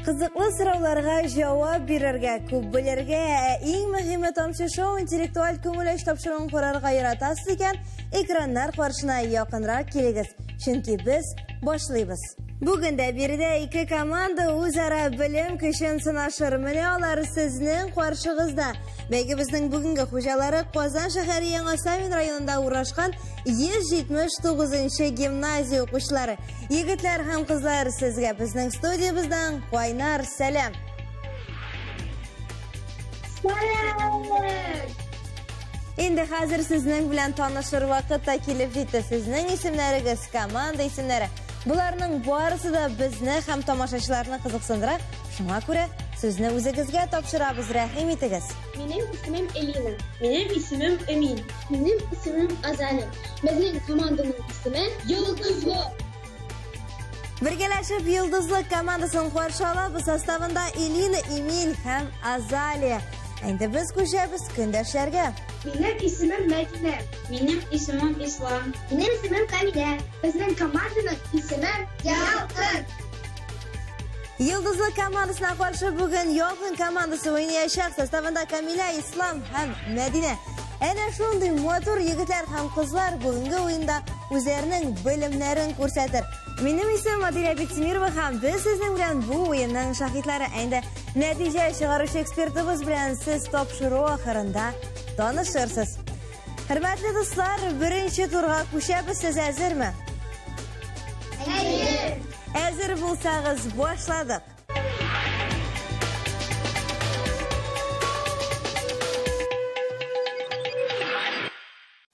Кызыклы сорауларга җавап бирергә, күп белергә, ә иң мөһиме Тамчы шоу интеллектуаль күңел ачу тапшыруын карарга яратасыз икән, экраннар каршына якынрак килегез, чөнки без башлыйбыз. Бүген дә биредә ике команда үзара белем көчен сынашыр. Менә алар сезнең каршыгызда. Бәйгебезнең бүгенге хуҗалары Казан шәһәре Яңа Савин районында урнашкан 179 гимназия укучылары. Егетләр һәм кызлар, сезгә безнең студиябездән кайнар сәлам. Сәлам! Инде хәзер сезнең белән танышыр вакыт та килеп җитте. Сезнең исемнәрегез, команда исемнәре. Боларның барысы да безне һәм тамашачыларны кызыксындыра. Шуңа күрә сүзне үзегезгә тапшырабыз, рәхим итегез. Минем исемем Элина. Минем исемем Эмин. Минем исемем Азалия. Безнең команданың исеме Йолдызлы. Бергәләшеп Йолдызлы командасын каршы алабыз. Составында Элина, Эмиль һәм Азалия. Инде без күчәбез көндәшләргә. Минем исемем Мәдинә. Минем исемем Ислам. Минем исемем Камилә. Безнең команданың исеме Ялкын. Йолдызлы командасына каршы бүген Ялкын командасы уйнаячак. Составында Камилә, Ислам һәм Мәдинә. Әнә шундый матур егетләр һәм кызлар бүгенге уенда үзләренең белемнәрен күрсәтер. Минем исемем Адилә Биктимирова һәм без сезнең белән бу уенның шаһитлары. Ә инде нәтиҗә чыгаручы экспертыбыз белән сез тапшыру ахырында танышырсыз. Хөрмәтле дуслар, беренче турга күчәбез. Сез әзерме? Әйе! Әзер булсагыз, башладык.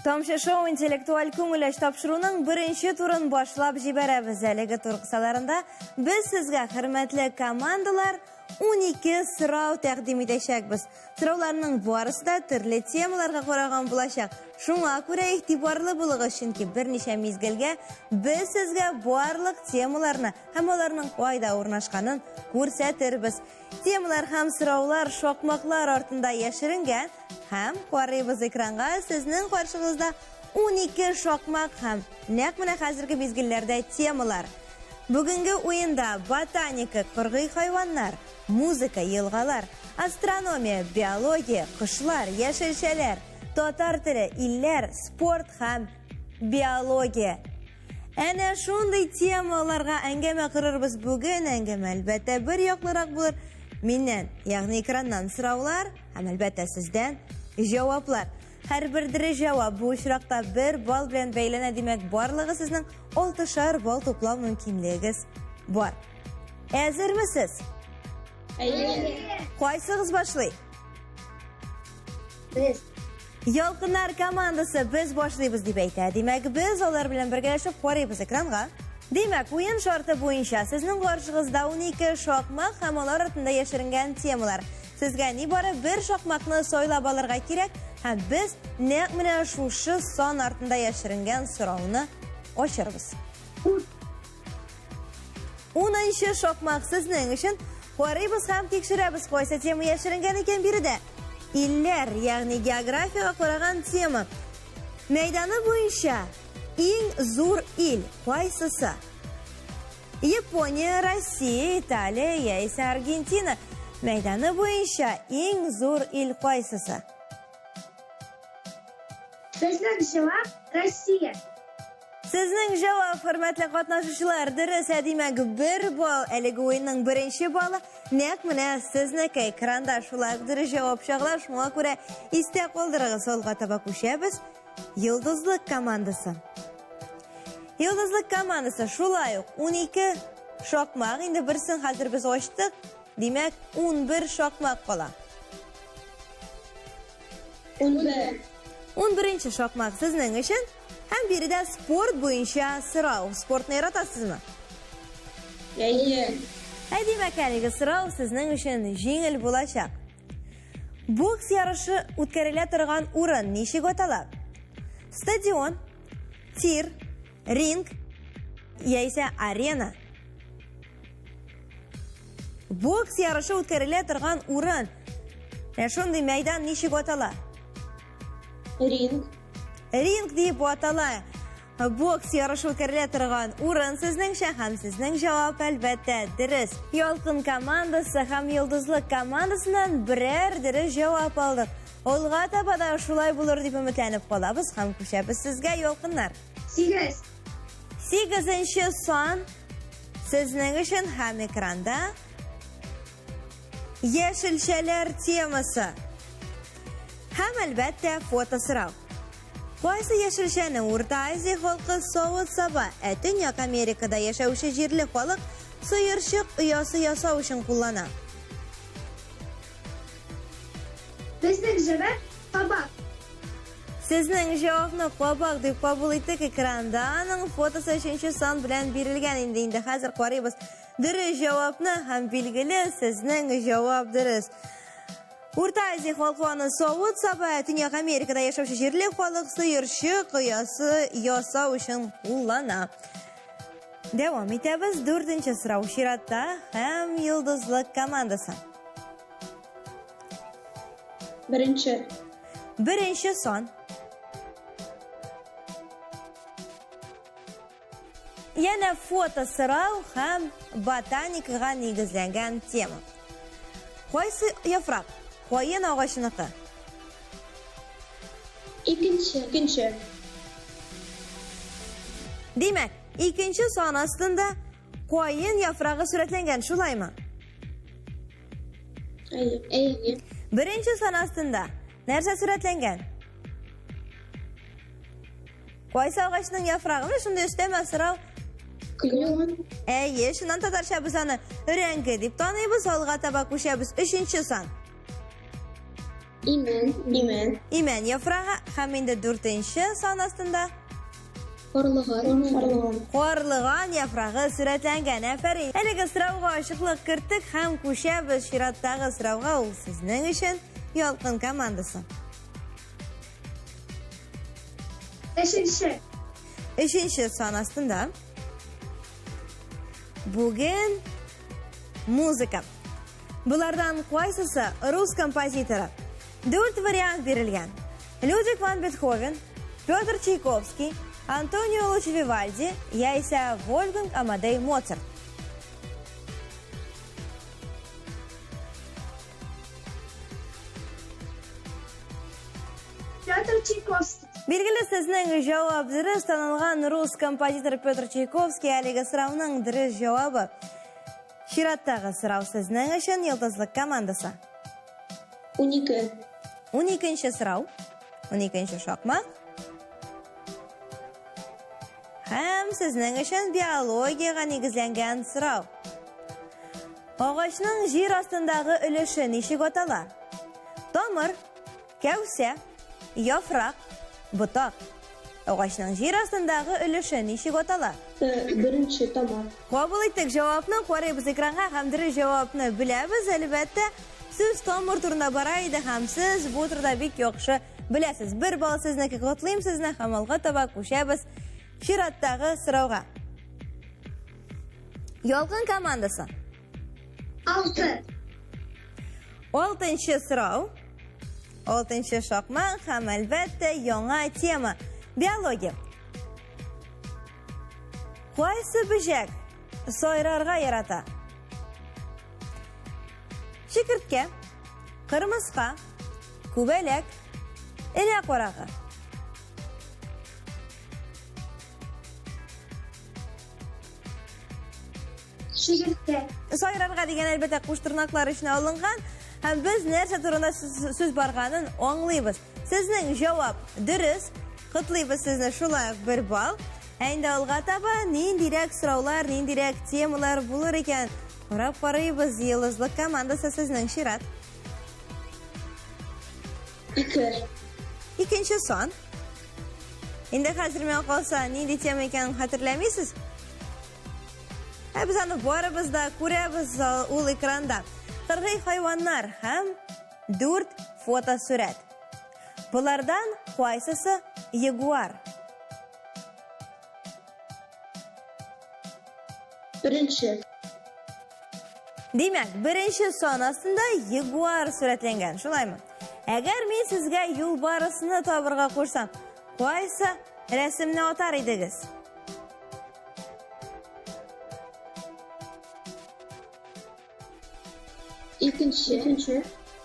Тамчы шоу интеллектуаль күңел ач тапшыруның беренче турын башлап җибәрәбез. Әлеге тур кысаларында без сезгә, хөрмәтле командалар, 12 сорау тәкъдим итәчәкбез. Сорауларның барысы да төрле темаларга караган булачак. Шуңа күрә игътибарлы булыгыз, чөнки берничә мизгелгә без сезгә барлык темаларны һәм аларның кайда урнашканын күрсәтербез. Темалар һәм сораулар шакмаклар артында яшеренгән һәм карыйбыз экранга сезнең каршыгызда 12 шакмак һәм нәкъ менә хәзерге мизгелләрдә темалар. Бүгенге уенда ботаника, кыргый хайваннар, музыка, елгалар, астрономия, биология, кошлар, яшелчәләр, татар теле, илләр, спорт һәм биология. Әнә шундый темаларга әңгәмә корырбыз бүген. Әңгәмә, әлбәттә, бер яклырак булыр. Миннән, ягъни экраннан сораулар һәм, әлбәттә, сездән җаваплар. Һәрбер дөрес җавап бу очракта бер балл белән бәйләнә, димәк, барлыгы сезнең алтышар балл туплау мөмкинлегегез бар. Әзерме сез? Әйе. Кайсыгыз башлый? Без. Ялкыннар командасы без башлыйбыз дип әйтә. Димәк, без алар белән бергәләшеп карыйбыз экранга. Димәк, уен шарты буенча сезнең каршыгызда 12 шакмак һәм алар артында яшеренгән темалар. Сезгә нибары бер шакмакны сайлап алырга кирәк һәм без нәкъ менә шушы сан артында яшеренгән сорауны ачырбыз. Унынчы шакмак сезнең өчен. Карыйбыз һәм тикшерәбез, кайсы тема яшеренгән икән биредә. Илләр, ягъни географиягә караган тема. Мәйданы буенча иң зур ил кайсысы? Япония, Россия, Италия яисә Аргентина. Мәйданы буенча иң зур ил кайсысы? Безнең җавап Россия. Сезнең җавап, хөрмәтле катнашучылар, дөрес, ә димәк, бер балл. Әлеге уенның беренче баллы нәкъ менә сезнеке. Экранда шулай ук дөрес җавап чагыла, шуңа күрә истә калдырыгыз. Алга таба күчәбез. Йолдызлык командасы. Йолдызлык командасы шулай ук 12 шакмак, инде берсен хәзер без ачтык. Димәк, 11 шакмак кала. 11. 11 шакмак сезнең өчен. Һәм биредә спорт буенча сорау. Спортны яратасызмы? Әйе. Ә димәк, әлеге сорау сезнең өчен җиңел булачак. Бокс ярышы үткәрелә торган урын ничек атала? Стадион, тир, ринг яисә арена. Бокс ярышы үткәрелә торган урын. Ә шундый мәйдан ничек атала? Ринг. Ринг дип атала. Бокс ярышы үткәрелә торган урын сезнеңчә һәм сезнең җавап, әлбәттә, дөрес. Ялкын командасы һәм Йолдызлык командасыннан берәр дөрес җавап алдык. Алга таба да шулай булыр дип өметләнеп калабыз һәм күчәбез сезгә, Ялкыннар. Сигез. Сигезенче сан сезнең өчен һәм экранда яшелчәләр темасы. Һәм, әлбәттә, фотосорау. Кайсы яшелчәне Урта Азия халкы савыт-саба, ә Төньяк Америкада яшәүче җирле халык сыерчык оясы ясау өчен куллана? Безнең җавап кабак. Сезнең җавапны кабак дип кабул иттек. Экранда аның фотосы өченче сан белән бирелгән инде. Инде хәзер карыйбыз дөрес җавапны һәм билгеле сезнең җавап дөрес. Урта Азия халкы аны савыт-саба, ә Төньяк Америкада яшәүче җирле халык сыерчык оясы ясау өчен куллана. Дәвам итәбез. Дүртенче сорау чиратта һәм Йолдызлык командасы. Беренче. Беренче сан. Янә фото сорау һәм ботаникага нигезләнгән тема. Кайсы яфрак? Каен агачыныкы. Икенче. Икенче. Димәк, икенче сан астында каен яфрагы сурәтләнгән, шулаймы? Әйе. Әйе. Беренче сан астында нәрсә сурәтләнгән? Кайсы агачның яфрагы? Менә шундый өстәмә сорау. Клен. Әйе, шуннан татарча без аны өрәңге дип таныйбыз. Алга таба күчәбез. Өченче сан. Имән. Имән. Имән яфрагы һәм инде дүртенче сан астында Карлыган. Карлыган. Карлыган яфрагы сурәтләнгән. Афәрин. Әлеге сорауга ачыклык керттек һәм күчәбез чираттагы сорауга. Ул сезнең өчен Ялкын командасы. Өченче. Өченче сан астында бүген музыка. Булардан кайсысы рус композиторы? Дүрт вариант бирелгән. Людвиг ван Бетховен, Петр Чайковский, Антонио Луч Вивальди, яисә Вольфганг Амадей Моцарт. Петр Чайковский. Билгеле, сезнең җавап дөрес. Танылган рус композитор Петр Чайковский әлеге сорауның дөрес җавабы. Чираттагы сорау сезнең өчен Йолдызлык командасы. 12. 12 сорау. 12 шакмак. Һәм сезнең өчен биологиягә нигезләнгән сорау. Агачның җир астындагы өлеше ничек атала? Тамыр, кәүсә, яфрак, ботак. Агачның җир астындагы өлеше ничек атала? Беренче тамыр. Кабул иттек җавапны, карыйбыз экранга һәм дөрес җавапны беләбез. Әлбәттә, сүз тамыр турында бара иде һәм сез бу турыда бик яхшы беләсез. Бер балл сезнеке, котлыйм сезне һәм алга таба күчәбез чираттагы сорауга. Ялкын командасы. Алты. Алтынчы сорау. Алтынчы шакмак һәм әлбәттә яңа тема. Биология. Кайсы бөҗәк сайрарга ярата? Чикерткә, кырмыска, күбәләк, энә карагы. Чикерткә. Сайрарга дигән әлбәттә куш тырнаклар эченә алынган һәм без нәрсә турында сүз барганын аңлыйбыз. Сезнең җавап дөрес. Котлыйбыз сезне шулай ук бер балл. Ә инде алга таба ниндирәк сораулар, ниндирәк темалар булыр икән? Карап карыйбыз. Йолдызлык командасы сезнең чират. Ике. Икенче сан. Инде хәзер миңа калса, нинди тема икәнен хәтерләмисез? Ә без аны барыбыз да күрәбез ул экранда. Кыргый хайваннар һәм дүрт фотосурәт. Болардан кайсысы ягуар? Беренче. Димәк, беренче сан астында ягуар сурәтләнгән, шулаймы? Әгәр мин сезгә юлбарысны табырга кушсам, кайсы рәсемне атар идегез? Икенче. Икенче.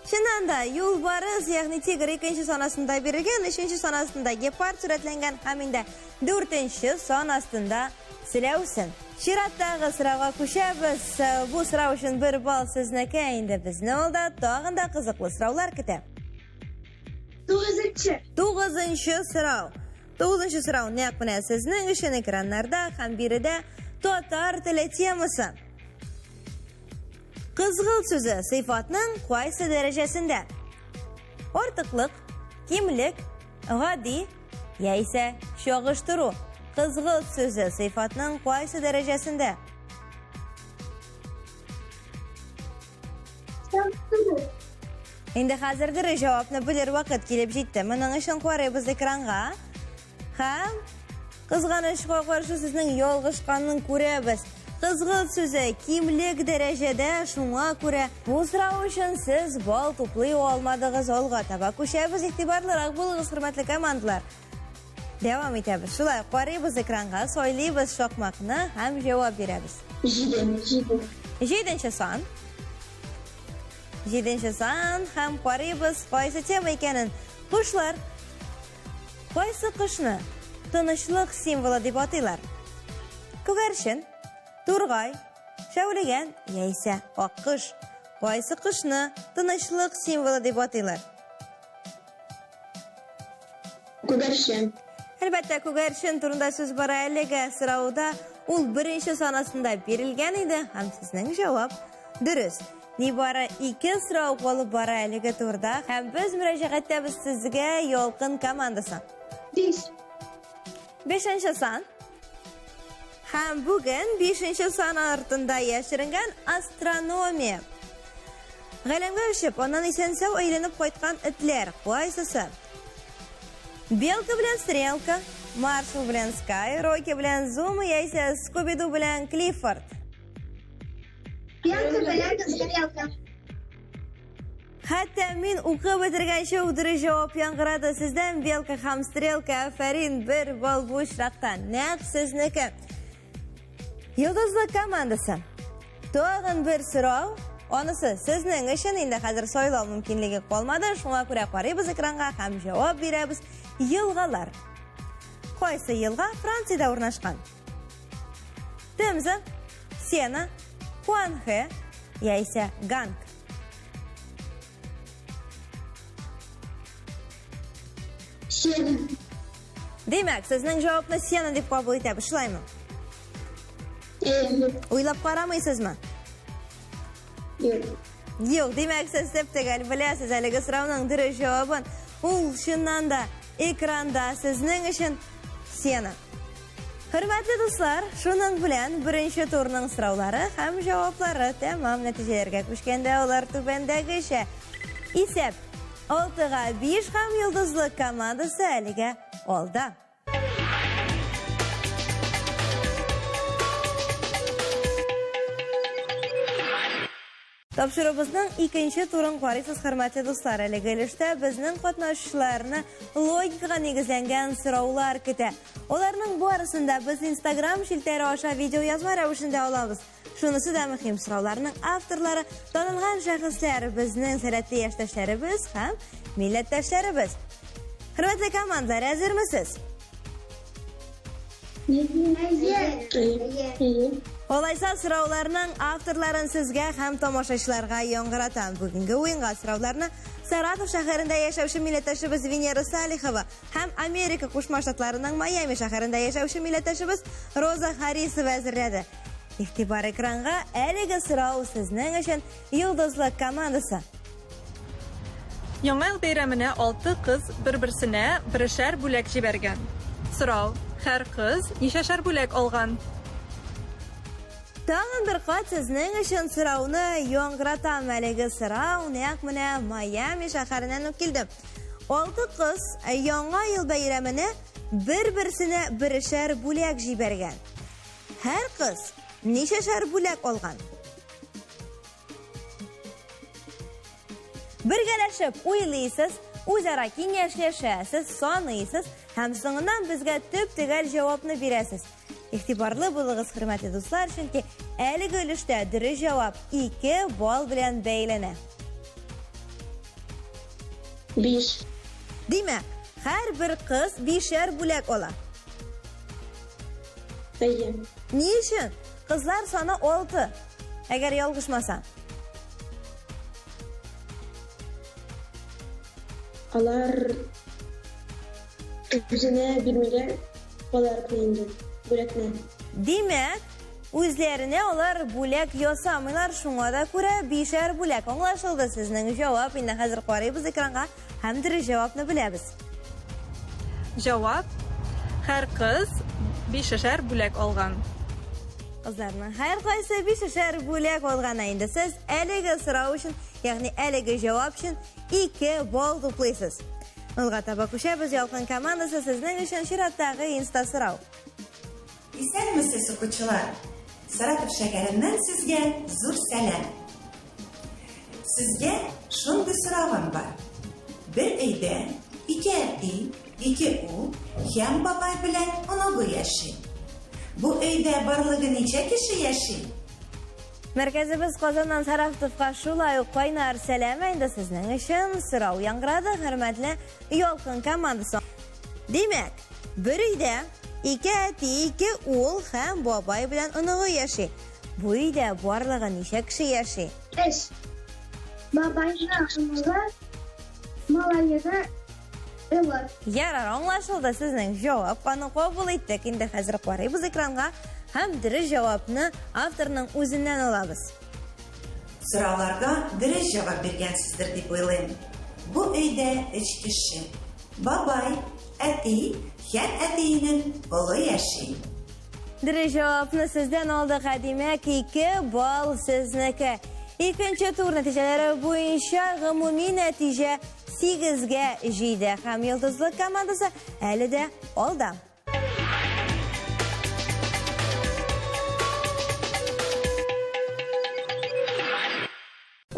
Чыннан да, юлбарыс, ягъни тигр икенче сан астында бирелгән, өченче сан астында гепард сурәтләнгән һәм инде дүртенче сан астында селәүсен. Чираттагы сорауга күчәбез. Бу сорау өчен бер балл сезнеке, инде безне алда тагын да кызыклы сораулар көтә. Тугызынчы. Тугызынчы сорау. Тугызынчы сорау нәкъ менә сезнең өчен экраннарда һәм биредә татар теле темасы. Кызгылт сүзе сыйфатның кайсы дәрәҗәсендә? Артыклык, кимлек, гади яисә чагыштыру. Кызгылт сүзе сыйфатның кайсы дәрәҗәсендә? Чагыштыру. Инде хәзер дөрес җавапны белер вакыт килеп җитте. Моның өчен карыйбыз экранга. Һәм кызганычка каршы сезнең ялгышканын күрәбез. Кызгылт сүзе кимлек дәрәҗәдә, шуңа күрә бу сорау өчен сез балл туплый алмадыгыз. Алга таба күчәбез. Игътибарлырак булыгыз, хөрмәтле командалар. Дәвам итәбез. Шулай, карыйбыз экранга, сайлыйбыз шакмакны һәм җавап бирәбез. Җиде. Җиде. Җиденче сан. Җиденче сан һәм карыйбыз кайсы тема икәнен. Кошлар. Кайсы кошны тынычлык символы дип атыйлар? Күгәрчен, тургай, шәүлегән яисә аккош. Кайсы кошны тынычлык символы дип атыйлар? Күгәрчен. Әлбәттә, күгәрчен турында сүз бара әлеге сорауда. Ул беренче сан астында бирелгән иде һәм сезнең җавап дөрес. Нибары ике сорау калып бара әлеге турда һәм без мөрәҗәгатьтәбез сезгә Ялкын командасы. Биш. Бишенче сан. Һәм бүген бишенче сан артында яшеренгән астрономия. Галәмгә очып, аннан исән-сау әйләнеп кайткан этләр кайсысы? Белка белән Стрелка, Маршал белән Скай, Рокки белән Зума яисә Скуби-Ду белән Клиффорд. Белка белән Стрелка. Хәтта мин укып бетергәнче үк дөрес җавап яңгырады сездән Белка һәм Стрелка. Афәрин, бер балл бу очракта нәкъ сезнеке. Йолдызлык командасы. Тагын бер сорау. Анысы сезнең өчен инде хәзер сайлау мөмкинлеге калмады. Шуңа күрә карыйбыз экранга һәм җавап бирәбез. Елгалар. Кайсы елга Франциядә урнашкан? Темза, Сена, Хуанхэ яисә Ганг. Сена. Димәк, сезнең җавапны Сена дип кабул итәбез, шулаймы? Э, Уйлап карамыйсызмы? Юк. Юк, димәк, сез төгәл беләсез әлеге сорауның дөрес җавабын. Ул чыннан да экранда сезнең өчен Сена. Хөрмәтле дуслар, шуның белән беренче турның сораулары һәм җаваплары тәмам нәтиҗәләргә күчкәндә алар түбәндәгечә. Исәп 6-га 5 һәм Йолдызлык командасы әлегә алда. Тапшыруыбызның икенче турын карыйсыз, хөрмәтле дуслар. Әлеге өлештә безнең катнашучыларны логикага нигезләнгән сораулар көтә. Аларның барысын да без Instagram челтәре аша видеоязма рәвешендә алабыз. Шунысы да мөһим, сорауларның авторлары танылган шәхесләр, безнең сәләтле яшьтәшләребез һәм милләттәшләребез. Хөрмәтле командалар, әзермесез? Алайса сорауларның авторларын сезгә һәм тамашачыларга яңгыратам. Бүгенге уенга сорауларны Саратов шәһәрендә яшәүче милләттәшебез Венера Салихова һәм Америка Кушма Штатларының Майами шәһәрендә яшәүче милләттәшебез Роза Харисова әзерләде. Игътибар экранга, әлеге сорау сезнең өчен Йолдызлык командасы. Яңа ел бәйрәменә алты кыз бер-берсенә берешәр бүләк җибәргән. Сорау, һәр кыз ничәшәр бүләк алган? Тагын бер кат сезнең өчен сорауны яңгыратам. Әлеге сорау нәкъ менә Майами шәһәреннән үк килде. Алты кыз Яңа ел бәйрәменә бер-берсенә берешәр бүләк җибәргән. Һәр кыз ничәшәр бүләк алган? Бергәләшеп уйлыйсыз. Үзара киңәшләшәсез, саныйсыз һәм соңыннан безгә төп-төгәл җавапны бирәсез. Игътибарлы булыгыз, хөрмәтле дуслар, чөнки әлеге өлештә дөрес җавап 2 балл белән бәйләнә. 5. Димәк, һәрбер кыз бишәр бүләк ала. Әйе. Ни өчен? Кызлар саны 6. Әгәр ялгышмасам. Алар үзенә бирмиләр подарокны инде, бүләкне. Димәк, үзләренә алар бүләк ясамыйлар, шуңа да күрә бишәр бүләк. Аңлашылды сезнең җавап. Инде хәзер карыйбыз экранга һәм дөрес җавапны беләбез. Җавап: һәр кыз бишешәр бүләк алган. Кызларның һәркайсы бишешәр бүләк алган. Ә инде сез әлеге сорау өчен, ягъни әлеге җавап өчен 2 балл туплыйсыз. Алга таба күчәбез. Ялкын командасы сезнең өчен чираттагы инста сорау. Исәнмесез, укучылар! Саратов шәһәреннән сезгә зур сәлам. Сезгә шундый соравым бар. Бер өйдә ике әти, ике ул һәм бабай белән оныгы яши. Бу өйдә барлыгы ничә кеше яши? Мәркәзебез Казаннан Саратовка шулай ук кайнар сәлам. Инде сезнең өчен сорау яңгырады, хөрмәтле Ялкын командасы. Димәк, бер өйдә ике әти, ике ул һәм бабай белән оныгы яши. Бу өйдә барлыгы ничә кеше яши? Өч. Бабайның оныгы, малае улы. Ярар, аңлашылды сезнең җавап. Аны кабул иттек. Инде хәзер карыйбыз экранга һәм дөрес җавапны авторның үзеннән алабыз. Сорауларга дөрес җавап биргәнсездер дип уйлыйм. Бу өйдә өч кеше. Бабай, әти һәм әтиенең улы яши. Дөрес җавапны сездән алдык, ә димәк, 2 балл сезнеке. Икенче тур нәтиҗәләре буенча гомуми нәтиҗә 8-гә 7 һәм Йолдызлык командасы әле дә алда.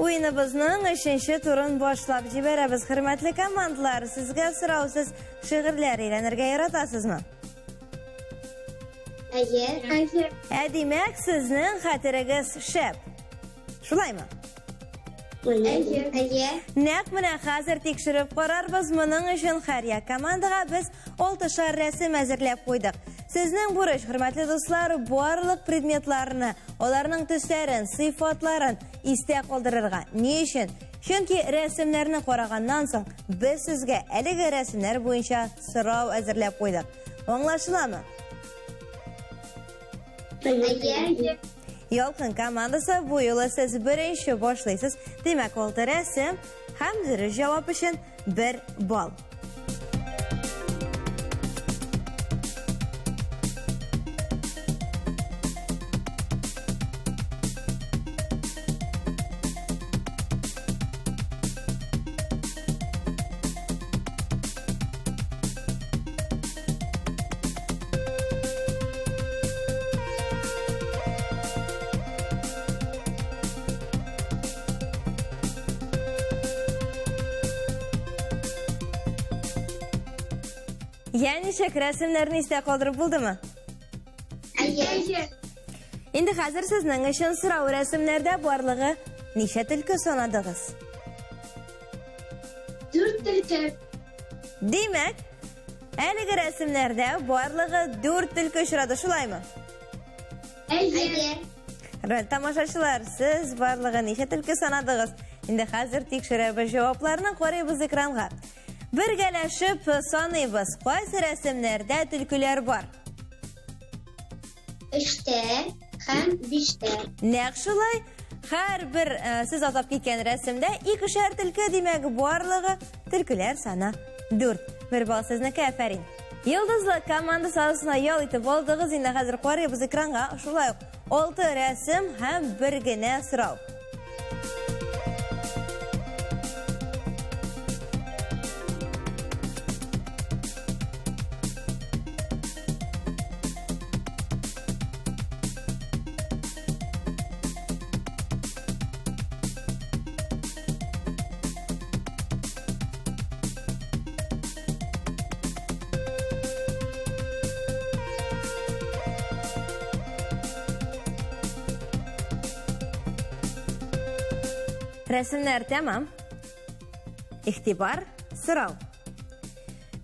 Уеныбызның өченче турын башлап җибәрәбез. Хөрмәтле командалар, сезгә сорау, сез шигырьләр өйрәнергә яратасызмы? Әйе. Әйе. Ә димәк, сезнең хәтерегез шәп. Шулаймы? Әйе. Әйе. Нәкъ менә хәзер тикшереп карарбыз. Моның өчен һәр як командага без алтышар рәсем әзерләп куйдык. Сезнең бурыч, хөрмәтле дуслар, барлык предметларны, аларның төсләрен, сыйфатларын истә калдырырга. Ни өчен? Чөнки рәсемнәрне караганнан соң без сезгә әлеге рәсемнәр буенча сорау әзерләп куйдык. Аңлашыламы? Әйе. Ялкын командасы, бу юлы сез беренче башлыйсыз. Димәк, алты рәсем һәм дөрес җавап өчен 1 балл. Я ничек рәсемнәрне истә калдырып булдымы? Әйе. Инде хәзер сезнең өчен сорау, рәсемнәрдә барлыгы ничә төлке санадыгыз? 4 төлке. Димәк, әлеге рәсемнәрдә барлыгы 4 төлке очрады, шулаймы? Әйе. Рәт тамашачылар, сез барлыгы ничә төлке санадыгыз? Инде хәзер тикшерәбез җавапларны, карыйбыз экранга. Бергәләшеп саныйбыз. Кайсы рәсемнәрдә төлкеләр бар? 3-тә һәм 5-тә. Нәкъ шулай, һәрбер сез атап киткән рәсемдә икешәр төлке, димәк, барлыгы төлкеләр саны 4. Бер балл сезнеке, афәрин. Йолдызлы командасы арасына ял итеп алдыгыз. Инде хәзер карыйбыз экранга. Шулай ук 6 рәсем һәм бер генә сорау. Рәсемнәр тәмам. Игътибар, сорау.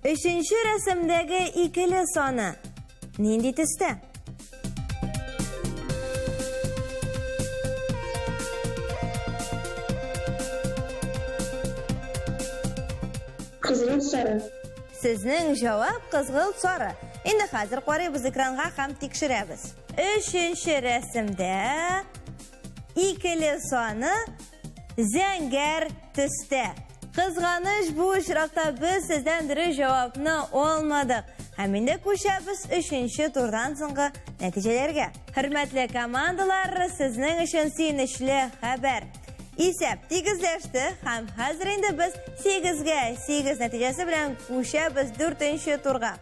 Өченче рәсемдәге икеле саны нинди төстә? Кызгылт сары. Сезнең җавап кызгылт сары. Инде хәзер карыйбыз экранга һәм тикшерәбез. Өченче рәсемдә икеле саны зәңгәр төстә. Кызганыч, бу очракта без сездән дөрес җавапны алмадык. Һәм инде күчәбез өченче турдан соңгы нәтиҗәләргә. Хөрмәтле командалар, сезнең өчен сөенечле хәбәр. Исәп тигезләште һәм хәзер инде без 8-гә 8 нәтиҗәсе белән күчәбез дүртенче турга.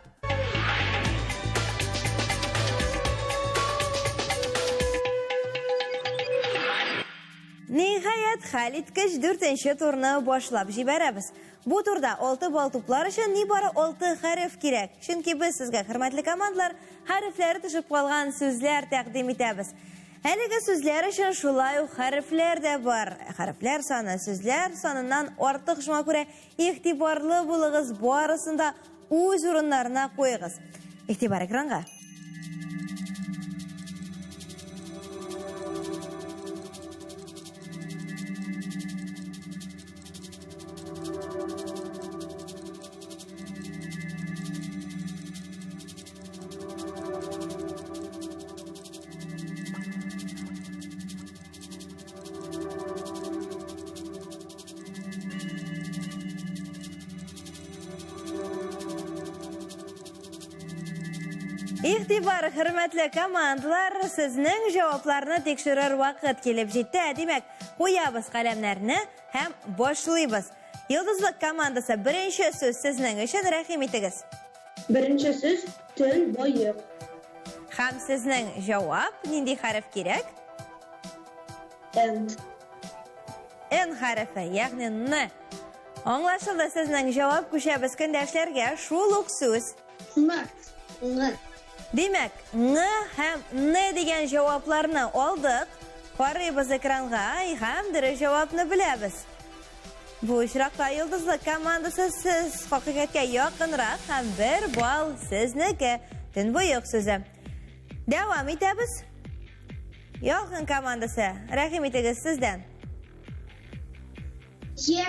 Ниһаять, хәлиткеч дүртенче турны башлап җибәрәбез. Бу турда 6 балл туплар өчен нибары 6 хәреф кирәк. Чөнки без сезгә, хөрмәтле командалар, хәрефләре төшеп калган сүзләр тәкъдим итәбез. Әлеге сүзләр өчен шулай ук хәрефләр дә бар. Хәрефләр саны сүзләр саныннан артык, шуңа күрә игътибарлы булыгыз, барысын да үз урыннарына куегыз. Игътибар экранга. Игътибар, хөрмәтле командалар, сезнең җавапларны тикшерер вакыт килеп җитте. Димәк, куябыз каләмнәрне һәм башлыйбыз. Йолдызлык командасы, беренче сүз сезнең өчен, рәхим итегез. Беренче сүз төн боек. Һәм сезнең җавап, нинди хәреф кирәк? Н. Н хәрефе, ягъни Н. Аңлашылды сезнең җавап, күчәбез көндәшләргә, шул ук сүз. Н. Н. Димәк, Н һәм Н дигән җавапларны алдык. Карыйбыз экранга һәм дөрес җавапны беләбез. Бу очракта Йолдызлык командасы сез хакыйкатькә якынрак һәм бер балл сезнеке. Төнбоек сүзе. Дәвам итәбез. Ялкын командасы, рәхим итегез сездән. Е.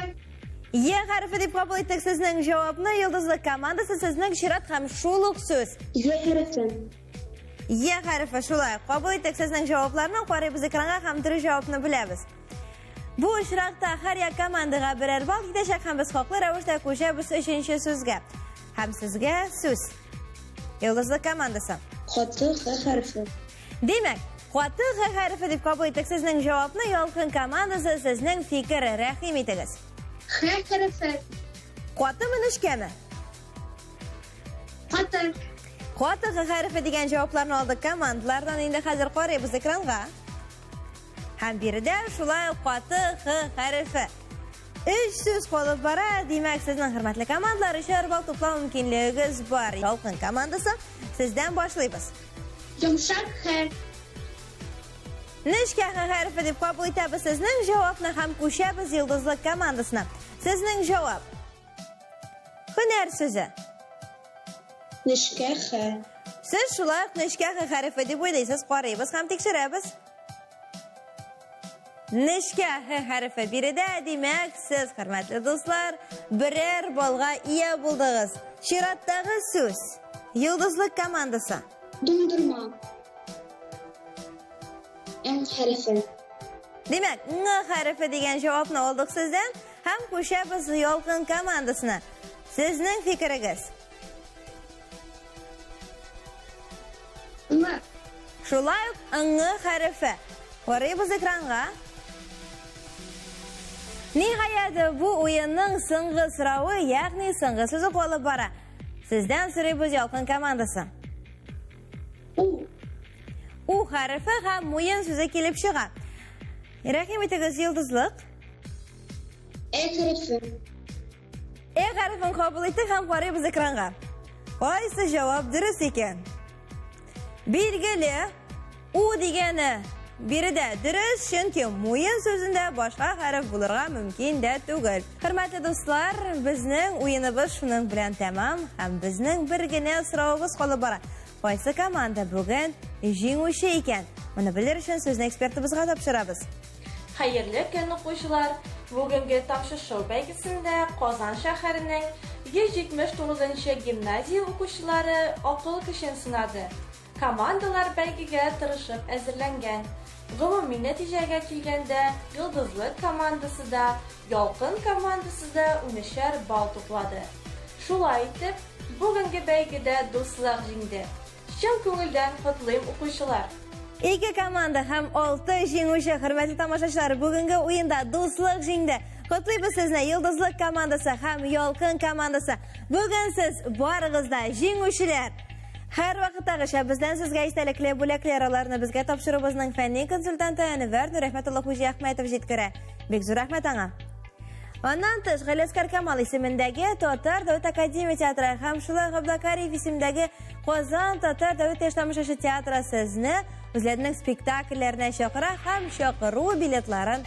Е хәрефе дип кабул иттек сезнең җавапны. Йолдызлык командасы, сезнең чират һәм шул ук сүз. Е хәрефе. Е хәрефе, шулай. Кабул иттек сезнең җавапларны, карыйбыз экранга һәм дөрес җавапны беләбез. Бу очракта һәр як командага берәр балл китәчәк һәм без хаклы рәвештә күчәбез өченче сүзгә. Һәм сезгә сүз. Йолдызлык командасы. Каты Х хәрефе. Димәк, каты Х хәрефе дип кабул иттек сезнең җавапны. Ялкын командасы, сезнең фикер, рәхим итегез. Х хәрефе. Катымы, нечкәме? Каты. Каты Х хәрефе дигән җавапларны алдык командалардан. Инде хәзер карыйбыз экранга. Һәм биредә шулай ук каты Х хәрефе. Өч сүз калып бара, димәк, сезнең хөрмәтле командалар өчәр балл туплау мөмкинлегегез бар. Ялкын командасы, сездән башлыйбыз. Йомшак Х. Нечкә Х хәрефе дип кабул итәбез сезнең җавапны һәм күчәбез Йолдызлык командасына. Сезнең җавап. Һөнәр сүзе. Нечкә Х. Сез шулай ук нечкә Х хәрефе дип уйлыйсыз, карыйбыз һәм тикшерәбез. Нечкә Х хәрефе биредә, димәк, сез, хөрмәтле дуслар, берәр балга ия булдыгыз. Чираттагы сүз. Йолдызлык командасы. Дуңдырма. Н хәрефе. Димәк, Н хәрефе дигән җавапны алдык сездән һәм күчәбез Ялкын командасына. Сезнең фикерегез? Н. Шулай ук Н хәрефе. Карыйбыз экранга. Ниһаять, бу уенның соңгы соравы, ягъни соңгы сүзе калып бара. Сездән сорыйбыз, Ялкын командасы. У. У хәрефе һәм муен сүзе килеп чыга. Рәхим итегез, Йолдызлык. Э хәрефе. Э хәрефен кабул иттек һәм карыйбыз экранга. Кайсы җавап дөрес икән? Билгеле, У дигәне Биредә дөрес, чөнки муен сүзендә башка хәреф булырга мөмкин дә түгел. Хөрмәтле дуслар, безнең уеныбыз шуның белән тәмам һәм безнең бер генә соравыбыз калып бара. Кайсы команда бүген җиңүче икән? Моны белер өчен сүзне экспертыбызга тапшырабыз. Хәерле көн, укучылар! Бүгенге Тамчы шоу бәйгесендә Казан шәһәренең 179 нчы гимназия укучылары акыл көчен сынады. Командалар бәйгегә тырышып әзерләнгән. Гомуми нәтиҗәгә килгәндә, Йолдызлык командасы да, Ялкын командасы да унөчәр балл туплады. Шулай итеп, бүгенге бәйгедә дуслык җиңде. Чын күңелдән котлыйм, укучылар! Ике команда һәм алты җиңүче, хөрмәтле тамашачылар, бүгенге уенда дуслык җиңде. Котлыйбыз сезне, Йолдызлык командасы һәм Ялкын командасы. Бүген сез барыгыз да җиңүчеләр. Һәрвакыттагыча бездән сезгә истәлекле бүләкләр, аларны безгә тапшыруыбызның фәнни консультанты Әнвәр Нурәхмәтулла Хуҗиәхмәтов җиткерә. Бик зур рәхмәт аңа. Аннан тыш, Галиәскар Камал исемендәге Татар дәүләт академия театры һәм шулай Габдулла Кариев исемендәге Казан татар дәүләт яшь тамашачы театры сезне үзләренең спектакльләренә чакыра һәм чакыру билетларын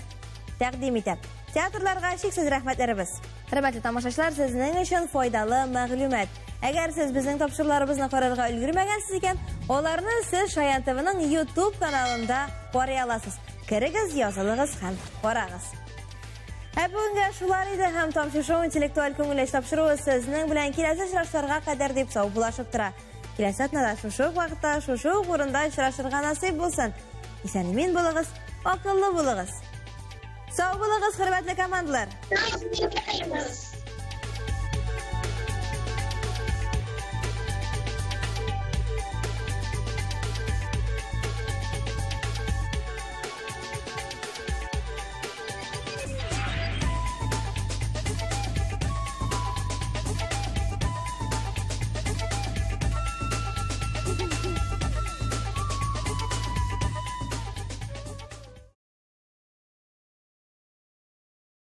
тәкъдим итә. Театрларга чиксез рәхмәтләребез. Хөрмәтле тамашачылар, сезнең өчен файдалы мәгълүмат. Әгәр сез безнең тапшыруларыбызны карарга өлгермәгәнсез икән, аларны сез Шаян ТВның YouTube каналында карый аласыз. Керегез, язылыгыз һәм карагыз. Ә бүгенгә шулар иде һәм Тамчы шоу интеллектуаль күңел ачу тапшыруы сезнең белән киләсе очрашларга кадәр дип саубуллашып тора. Киләсе атнада шушы ук вакытта, шушы ук урында очрашырга насыйп булсын. Исән-имин булыгыз, акыллы булыгыз. Сау булыгыз, хөрмәтле командалар. Сау булыгыз.